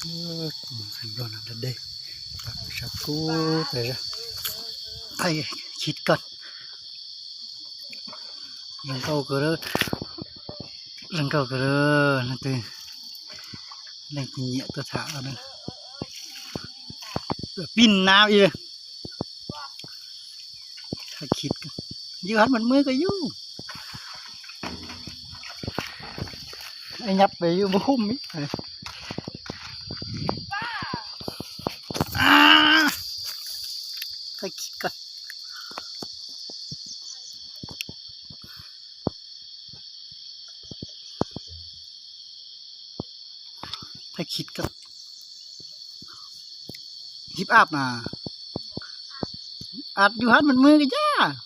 Ntxhais nplog no da dej, sab kub tas zog. Thaij khib koj, zoo nkauj kawg, zoo nkauj kawg. Leej twg, leej twg nyiam tuaj tham. Pib nab ib, thaij khib koj, yus hab mas muaj koj yus, nyab pem yus mus hum ib. Thaij khib koj, thaij khib koj, hib ab na, ab yus hab mas muaj koj yus.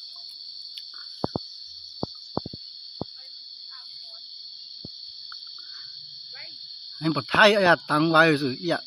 Pom thaij teev vais xwb ib yam.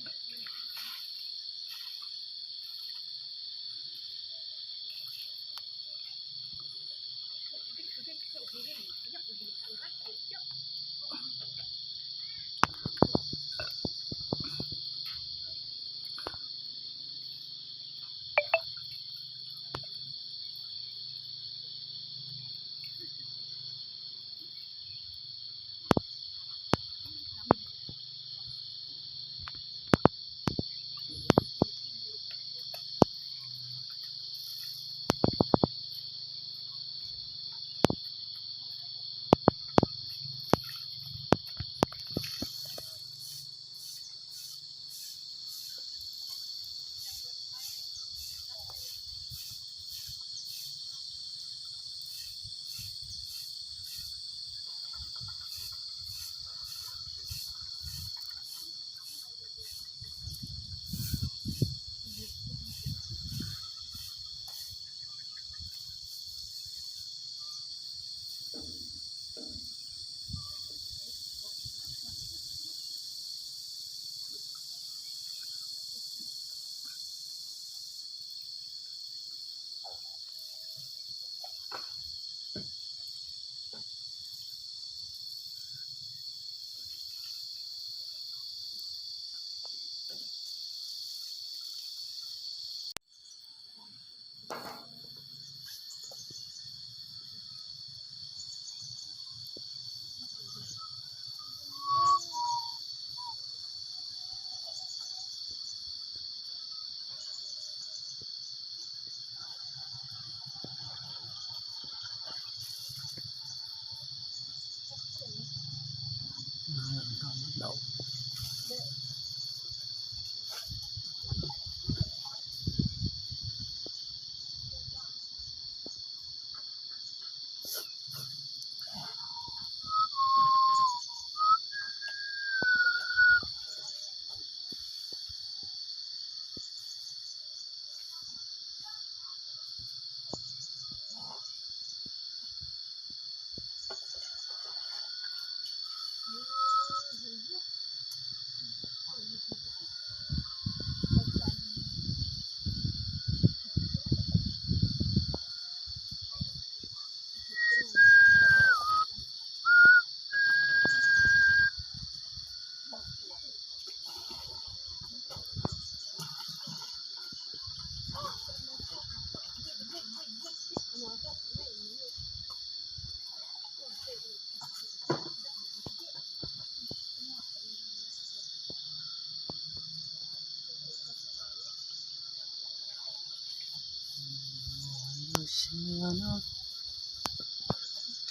Lub sij hawm no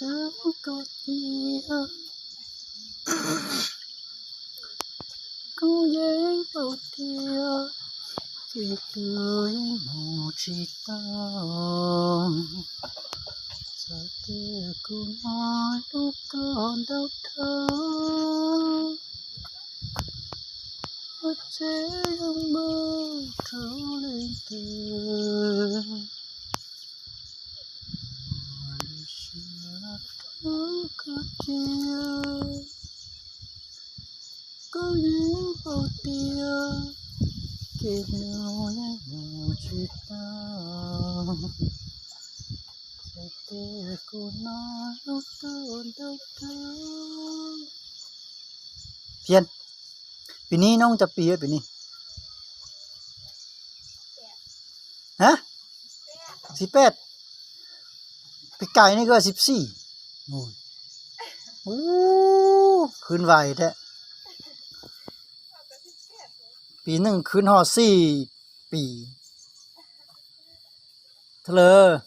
rau koj cia, kuv yeej paub tias ces tus yeej mus tsis tau. Txawm tias kuv hnov hlub koj ntau dhau, ua tsev zoo npaum rau leej twg, lub sij hawm no rau koj cia, koj yeej paub tias ces tus yeej mus tsis tau. Txawm tias kuv hnov hlub koj ntau dhau, Phiab, Pis nib nub cov pis pis nib? Ha? Xib peb. Pis kais nib koj xib xij. Ub, khwv vais thiab. Pis neej khwv ho xij pis. Thaum lawm.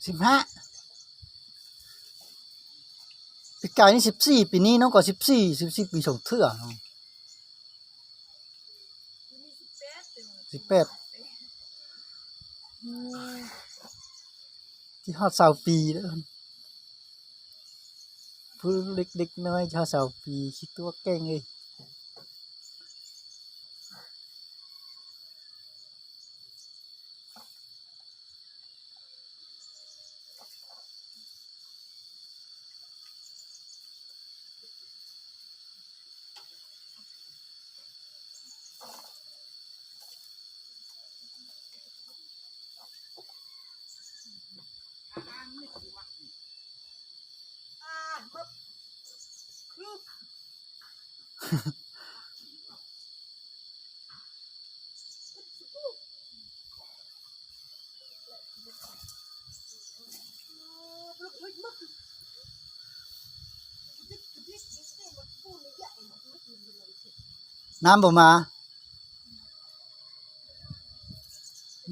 Xib hmab. Pis kais nib xib xij, pis nib nub koj xib xij, xib xij pis xyoos thwb no. Xib peb. Tsis ho xaus pis lawm. Pub lik lik no tsis ho xaus pis, tsis tuaj keej li. Nab npaum mas,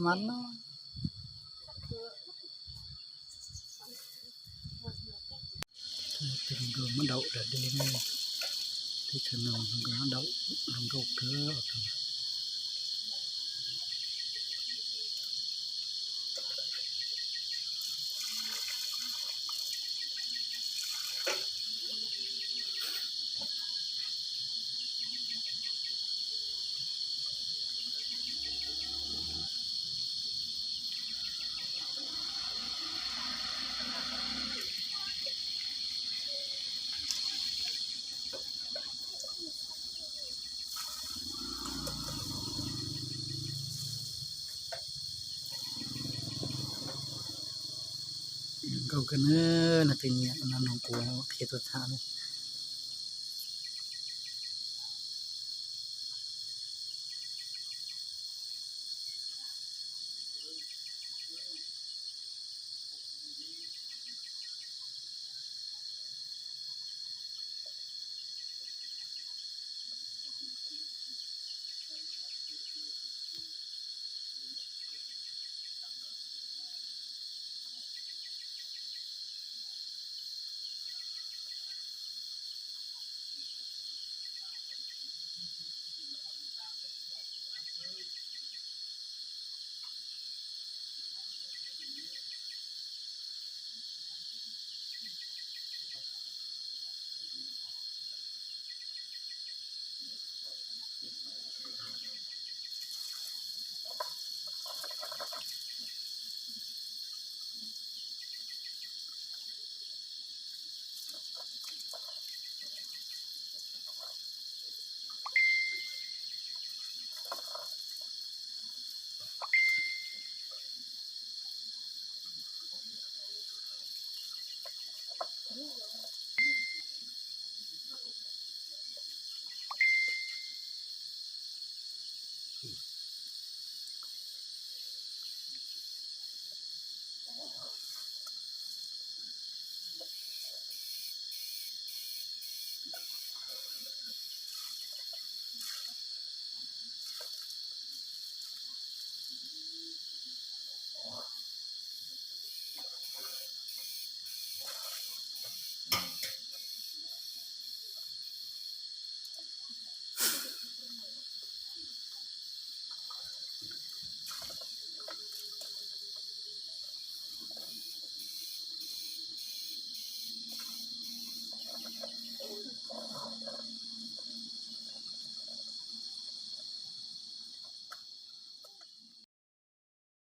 mas no. Muab daum lawm dej ne, teb chaws no nkauj, nkauj kawg. Nkauj kawg na, no tus nyiam no nug kuv qhia tuaj txhab na.